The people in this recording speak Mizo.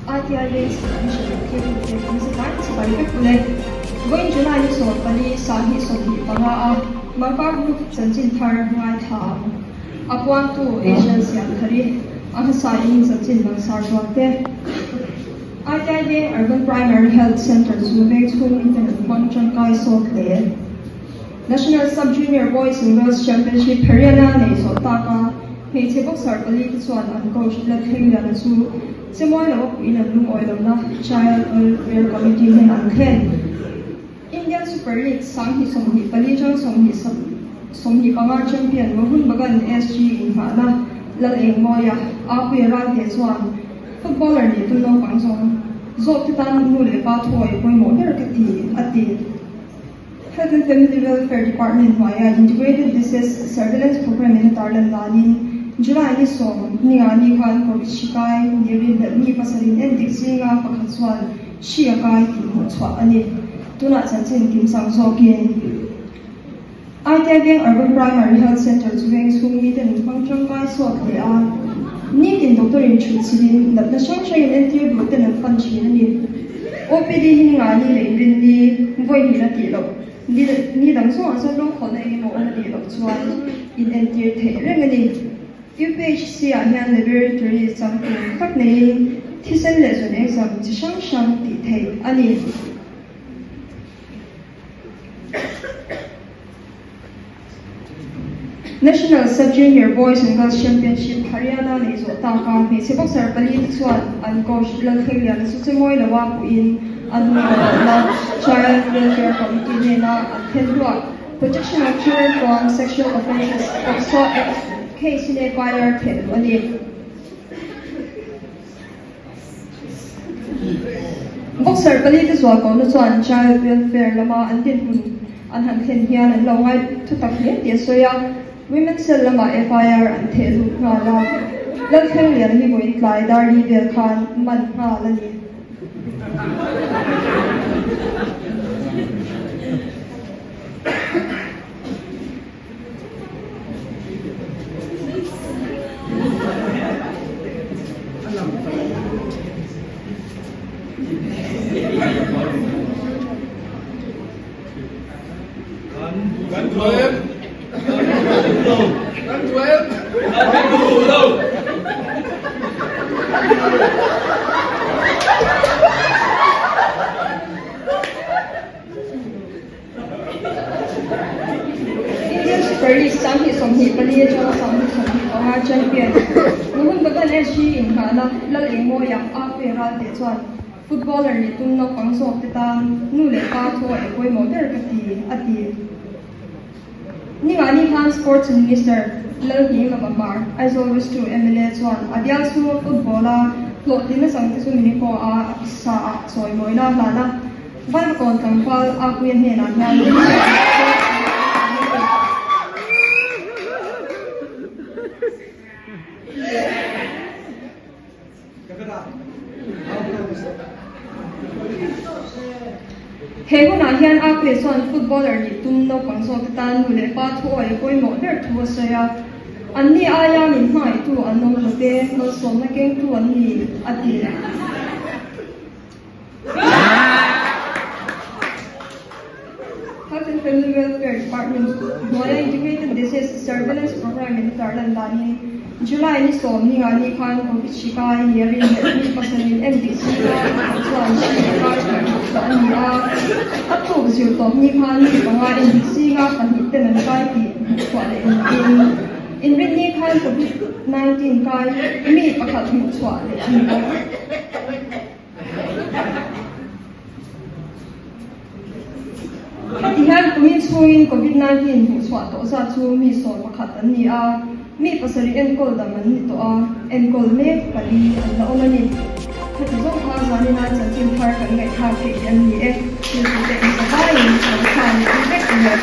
ITI Veng Mission thil te kan zirlai chibai vek ule. Vawiin July ni 14 2025 a Mangkar Group chanchin thar ngaithla ang. A puantu Angel Siamthari a hmasa in chanchin langsar zual te. ITI Veng Urban Primary Health Centre chu veng chhung miten an hmang tangkai sawt hle. National Sub-Junior Boys and Girls Championship Haryana nei zawh taka hmeichhe boxer pali te chuan an coach Lalthlengiliana chu chemawi lo a puiin an lungawi lohna Child Welfare Committee hnen an thlen. Indian Super League 2024 tang 25 champion Mohun Bagan SG inghahna Lalengmawia Apuia Ralte chuan footballer nih tum naupang zawng zawk te tan nu leh pa thuawi pawimawh ber ka ti, a ti. Health and Family Welfare Department hnuaia Integrated Disease Surveillance Programme in a tarlan danin July ni 10 ni khan Covid hri kai ni rinhlelh mi pasarih endik zinga pakhat chuan hri a kai tih hmuh chhuah a ni. Tunah chanchin kimchang zawkin ITI Veng Urban Primary Health Centre chu veng chhung miten an hmang tangkai sawt hle a, nitin doctor in thut chilhin natna hrang hrang in entir duh ten an fan thin a ni. OPD hi ni ngani leh inrinni vawi hnih a tih loh ni ni dang zawngah chuan lawngkhawlna eng emaw awm a nih loh chuan in entir theih reng a ni. UPHC ah hian laboratory changtlung tak neiin thisen leh zun exam chi hrang hrang tih theih a ni. National Sub-Junior Boys and Girls Championship Haryana nei zawh taka hmeichhe boxer pali te chuan an coach Lalthlengliana chu chemawi loa puhin an hmuh Child Welfare Committee hnena an then hluah Protection of Children from Sexual Offences, POCSO, Act case in FIR theh luh a ni. Boxer pali te zual kohna chuan child welfare lama an dinhmun an han thlen hian an lo ngai thutak hle tih a sawi a, Women's Cell lamah FIR an theh lut nghal a, Lalthleng Lian hi vawiin tlai dar li vel khan man nghal a ni. Kan duh em? Kan duh em? Kan duh lo. Indian Super League 2024 atanga 2025 champion Mohun Bagan SG inghahna Lalengmawia Apuia Ralte chuan footballer nih tum naupang zawk te tan nu leh pa thu a pawimawh ber ka ti, a ti. Ningani khan Sports Minister Lalhninga Mamar, Aizawl West 2 mla chuan a bial chhunga football-a hlawhtlinna changte chu Miniko-a sa-ah chawimawina a hlan a. Vaivakawn tlangval Apuia hnenah hian He hunah hian Apuia chuan footballer nih tum naupang zawkte tan nu leh pa thu awi a pawimawh ber thu a sawi a. Anni aia min hmangaihtu an awm lo te, malsawmna kengtu an ni, a ti. Health and Family Welfare Department hnuaia Integrated Disease Surveillance Programme in a tarlan danin July ni 14 khan Covid hri kai nia rinhlelh mi pasarih endik zinga pakhat chuan hri a kai tih hmuh chhuah a ni a, a tuk zir tawp ni khan mi panga endik zinga pahnih ten an kai tih hmuh chhuah leh niin inrinni khan Covid 19 kai mi pakhat hmuh chhuah leh a ni bawk. Heti hian kumin chhungin Covid-19 hmuhchhuah tawh zat chu mi 11 an ni a, mi pasarih enkawl dam an ni tawh a, enkawl mek pali an la awm a ni. Heti zawng kha zanina chanchin thar kan ngaihthlak theih hi an ni e, thiltute in zavaiin lo thla leh vek emaw.